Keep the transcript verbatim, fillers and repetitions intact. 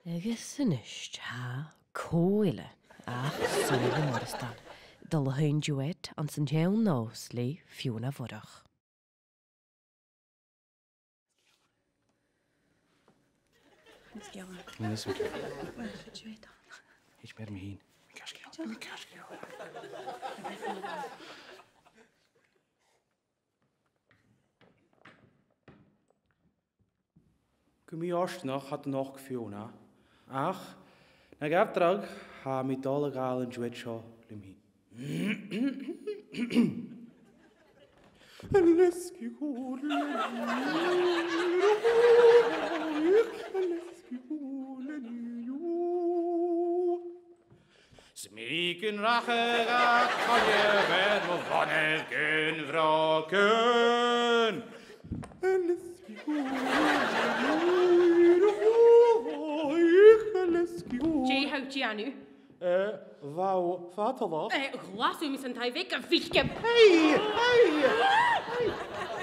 Agus a-nis tha cò eile ach Sona Mòr a' dol a sheinn duet anns an t-seann nòs le Fiona Mhurach. Is geall. Níos mó. Well, duet ann. Thèid mi air mo shìn. Ceart gu leòr. Ceart gu leòr. Gu mì-fhortanach, tha do nochd, Fiona. Ach, na gabh dragh, tha mi dol a ghabhail an duet seo leam fhìn. Smìg an rachadh a' choinneamh air mo bhonnagan bhrògan. Dè tha thu a' dèanamh? Eh, bha thu fadalach. Eh, ghlasaidh mi san taigh-bheag, a mhic a... Hey! Hey! Hey!